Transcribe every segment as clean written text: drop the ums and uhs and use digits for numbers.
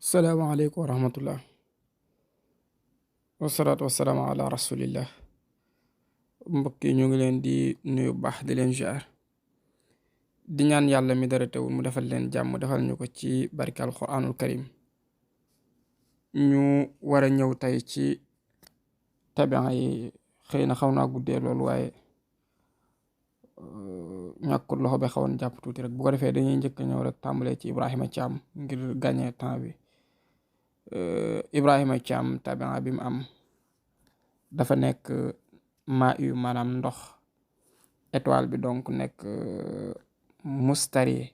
salaamaaleykum wa rahmatullah wasalaatu wasalaamu ala rasulillah. mbokk yi ñu ngi leen di nuyu baax di leen jaar di ñaan yàlla mi dara teewul mu defal leen jàmm defal ñu ko ci barke alquranul karim. ñu war a ñëw tey ci tabian yi. xëy na xaw naa guddee loolu waaye ñàkkut loxo bi xawoon jàpp tuuti rek bu ko defee dañuy njëkk a ñëw rek tàmbalee ci Ibrahima Thiam ngir gagner temps bi. Ibrahima Thiam tabian bi mu am dafa nekk maa yu maanaam ndox. étoile bi donc nekk mustari.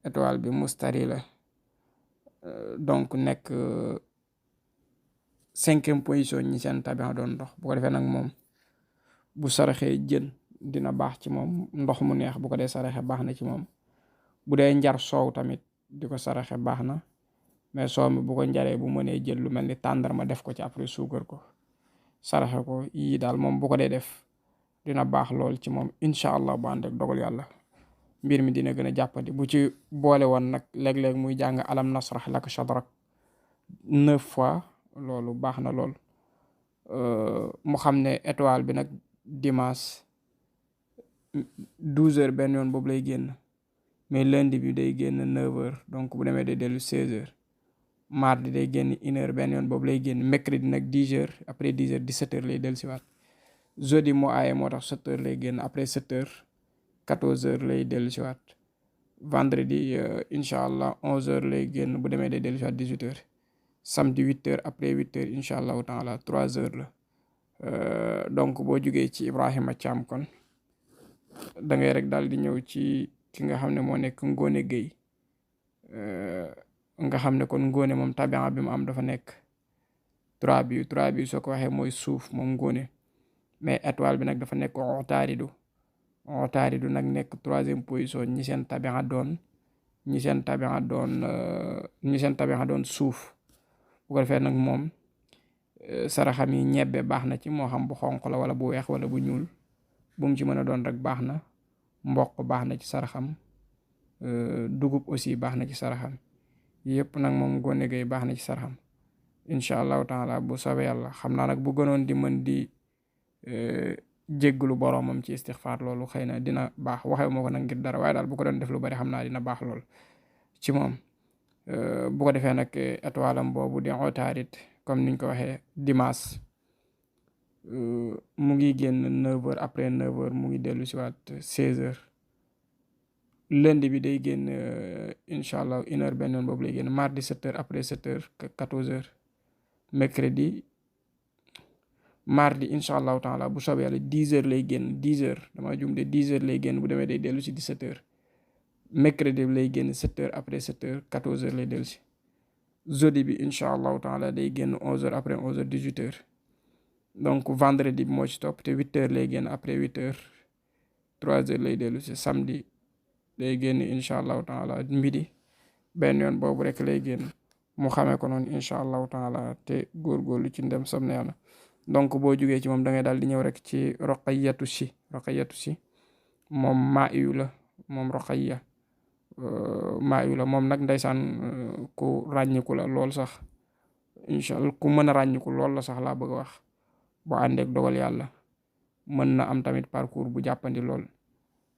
étoile bi mustari la donc nekk 5e position ñi seen tabian doon ndox. bu ko defee nag moom bu saraxee jën dina baax ci moom. ndox mu neex bu ko dee saraxe baax na ci moom. bu dee njar soow tamit di ko saraxe baax na, mais soow mi bu ko njaree bu mënee jël lu mel ni tàndarma def ko ci après suukar ko saraxe ko. yii daal moom bu ko dee def dina baax lool ci moom incha allah bu ànd ak dogal yàlla mbir mi dina gën a jàppandi. bu ci boole woon nag léeg-léeg muy jàng alam nasrah laka sadrak 9 fois loolu baax na lool. mu xam ne étoile bi nag dimanche 12h benn yoon boobu lay génn, mais lundi bi day génn 9h donc bu demee day dellu 16h. mardi day génn 1h benn yoon boobu lay génn. mercredi nag 10h après 10h 17h lay dellu siwaat. jeudi moo aaye moo tax 7h lay génn après 7h 14h lay dellu siwaat. vendredi incha allah 11h lay génn bu demee day dellu siwaat 18h. samedi 8h après 8h incha allahu taala 3h la. donc boo jugee ci Ibrahima Thiam kon da ngay rek daal di ñëw ci ki nga xam ne moo nekk Ngone Gueye. nga xam ne kon Ngone moom tabian bi mu am dafa nekk 3 bi soo ko waxee mooy suuf moom Ngone, mais étoile bi nag dafa nekk Otaaridu. Otaaridu nag nekk 3e position ñi seen tabian doon suuf. bu ko defee nag moom saraxam yi ñebbe baax na ci, moo xam bu xonq la wala bu weex wala bu ñuul bu mu ci mën a doon rek baax na. mboq baax na ci saraxam. dugub aussi baax na ci saraxam. yëpp nag moom Ngone Gueye baax na ci saraxam incha allahu taala bu soobee yàlla. xam naa nag bu gënoon di mën di jégglu boroomam ci istixfaar loolu xëy na dina baax. waxee moo ko nag ngir dara waaye daal bu ko doon def lu bari xam naa dina baax lool ci moom. bu ko defee nag étoile am boobu di Otaarid comme niñ ko waxee dimanche mu ngi génn 9h après 9h mu ngi dellu siwaat 16h. lundi bi day génn incha allah 1h benn yoon boobu lay génn. mardi 7h après 7h 14h. mardi incha allahu taala bu soobee yàlla 10h lay génn. 10h dama jum de 10h lay génn bu demee day dellu si 17h. mercredi bi lay génn 7h après 7h 14h lay dellu si. jeudi bi incha allahu taala day génn 11h après 11h 18h. donc vendredi bi moo ci topp te 8h lay génn après 8h 3h lay dellu si. samedi day génn incha allahu taala midi benn yoon boobu rek lay génn. mu xamee ko noonu incha allahu taala te góorgóorlu ci ndem sam na yàlla. donc boo jugee ci moom da ngay daal di ñëw rek ci Roqayatu Si moom maa yu la moom Roqaya maa yu la moom nag ndeysaan ku ràññiku la lool sax. incha allah ku mën a ràññiku lool la sax laa bëgg a wax. boo àndeek dogal yàlla mën na am tamit parcours bu jàppandi lool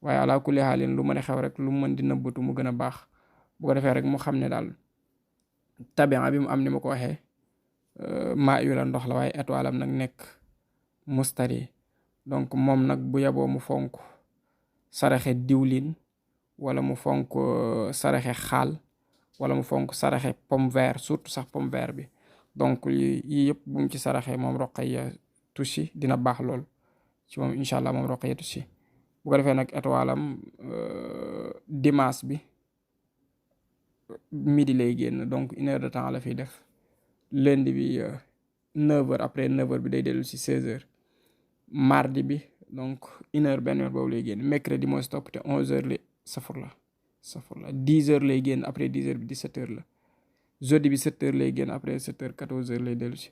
waaye ala kulli xaalin lu mën a xew rek lu mën di nëbbatu mu gën a baax. bu ko defee rek mu xam ne daal tabian bi mu am ni ma ko waxee maa yu la ndox la waaye étoile am nag nekk mustari. donc moom nag bu yeboo mu fonk saraxe diwlin wala mu fonk saraxe xaal wala mu fonk saraxe pomme vert, surtout sax pomme vert bi. donc yii yëpp bu mu ci saraxe moom Roqayatu Si dina baax lool ci moom incha allah moom Roqayatu Si. bu ko defee nag étoile am dimanche bi midi lay génn donc 1h de temps la fiy def. lundi bi 9h après 9h bi day dellu si 16h. mardi bi donc 1h benn yoon boobu lay génn. mercredi moo si topp te 11h lay safurla 10h lay génn après 10h bi 17h la. jeudi bi 7h lay génn après 7h 14h lay dellu si.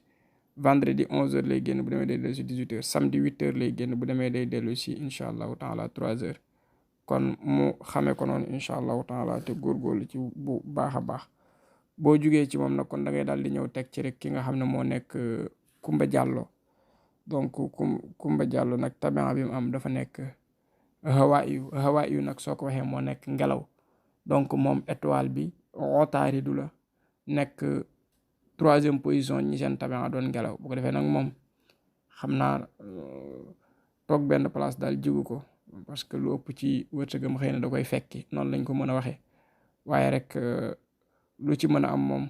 vendredi 11h lay génn bu demee day dellu si 18h. samedi 8h lay génn bu demee day dellu si incha allahu taala 3h. kon mu xamee ko noonu incha allahu taala te góorgóorlu ci bu baax a baax. boo jugee ci moom nag kon da ngay daal di ñëw teg ci rek ki nga xam ne moo nekk Kumba Jàllo. donc Kumba Jàllo nag tabian bi mu am dafa nekk hawaa yu nag soo ko waxee moo nekk ngelaw. donc moom étoile bi Otaaridu la nekk 3e position ñi seen tabian doon ngelaw. bu ko defee nag moom xam naa toog benn place daal jigu ko parce que lu ëpp ci wërsëgam xëy na da koy fekki noonu lañ ko mën a waxee. waaye rek lu ci mën a am moom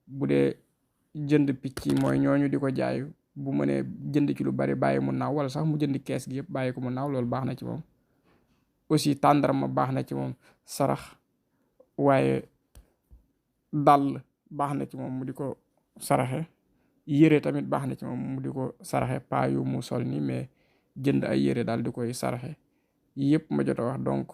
bu dee jënd picc yi mooy ñooñu di ko jaay bu mënee jënd ci lu bari bàyyi mu naaw wala sax mu jënd kees gi yëpp bàyyi ko mu naaw loolu baax na ci moom. aussi tàndarma baax na ci moom sarax. waaye dàll baax na ci moom mu di ko saraxe. yére tamit baax na ci moom mu di ko saraxe pas yu mu sol ni mais jënd ay yére daal di koy saraxe yëpp ma jot a wax. donc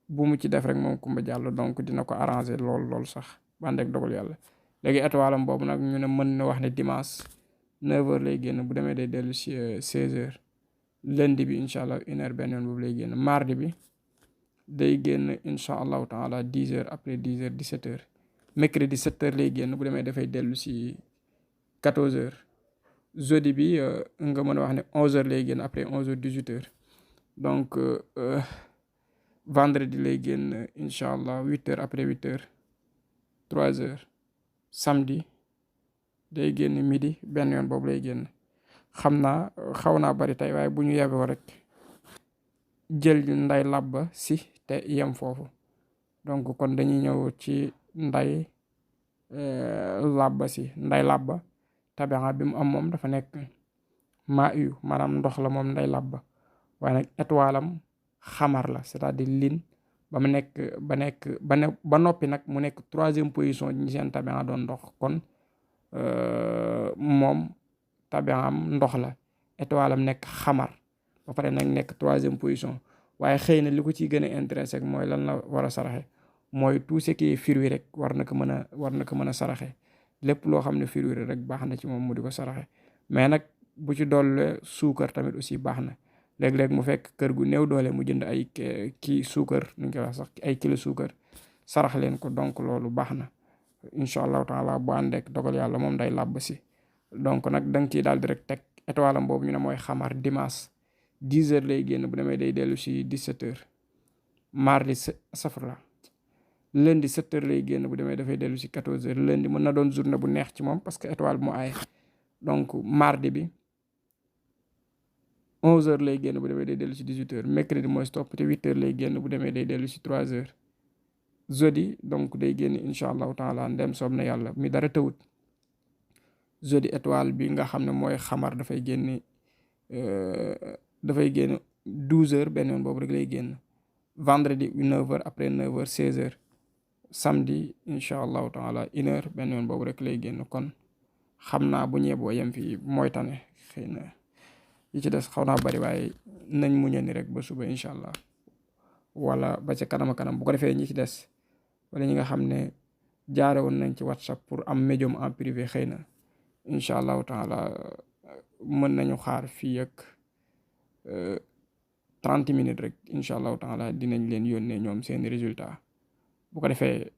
bu mu ci def rek moom Kumba Jàllo donc dina ko arranger lool sax bànd ak dogal yàlla. léegi étoile am boobu nag ñu ne mën na wax ne dimanche 9h lay génn bu demee day dellu si 16h. lundi bi incha allah 1h benn yoon boobu lay génn. mardi bi day génn incha allahu taala 10h après 10h 17h. mercredi 7h lay génn bu demee dafay dellu si 14h. jeudi bi nga mën a wax ne 11h lay génn après 11h 18h. donc vendredi lay génn incha allah 8h après 8h 3h. samedi day génn midi benn yoon boobu lay génn. xam naa xaw naa bari tey waaye bu ñu yeboo rek jël nday labba si te yem foofu. donc kon dañuy ñëw ci nday labba si. nday labba tabian bi mu am moom dafa nekk maa yu maanaam ndox la moom nday labba. waaye nag étoile am xamar la c'est-à-dire lin ba mu nekk ba noppi nag mu nekk 3e position ñi seen tabian doon ndox. kon moom tabian am ndox la étoile am nekk xamar ba pare nag nekk 3e position. waaye xëy na li ko ciy gën a intéressé mooy lan la war a saraxe mooy tout ce qui est fruit rek war na ko mën a saraxe. lépp loo xam ne fruit rek baax na ci moom mu di ko saraxe. mais nag bu ci doole suukar tamit aussi baax na. léeg-léeg mu fekk kër gu néew doole mu jënd ay kii suukar nuñ koy wax sax ay kilo suukar sarax leen ko. donc loolu baax na incha allahu taala bu àndeek dogal yàlla moom day làbb si. donc nag da nga ciy daal di rek teg étoile am boobu ñu ne mooy xamar. dimanche 10h lay génn bu demee day dellu si 17h. mardi safra lundi 7h lay génn bu demee dafay dellu si 14h. lundi mën na doon journée bu neex ci moom parce que étoile bu mu aaye. donc mardi bi 11h lay génn bu demee day dellu si 18h. mercredi mooy stop te 8h lay génn bu demee day dellu si 3h. jeudi donc day génn incha allahu taala ndem soob na yàlla mi dara tëwut. jeudi étoile bi nga xam ne mooy xamar dafay génn 12h benn yoon boobu rek lay génn. vendredi 9h après 9h 16h. samedi incha allahu taala 1h benn yoon boobu rek lay génn. kon xam naa bu ñeeboo yem fii mooy tane. xëy na yi ci des xaw naa bari waaye nañ muñe ni rek ba suba incha allah wala ba ca kanam kanam bu ko defee ñi ci des wala ñi nga xam ne jaare woon nañ ci WhatsApp pour am médium en privé xëy na incha allahu taala mën nañu xaar fii ak 30 minutes rek incha allahu taala dinañ leen yónnee ñoom seeni résultat. bu ko defee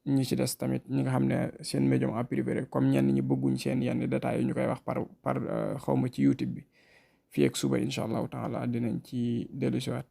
ñi ci des tamit ñi nga xam ne seen médium en privé rek comme ñenn ñi bëgguñ seen yenn détails yi ñu koy wax par xawma ci YouTube bi fii ak suba incha allahu taala dinañ ci dellusiwaat.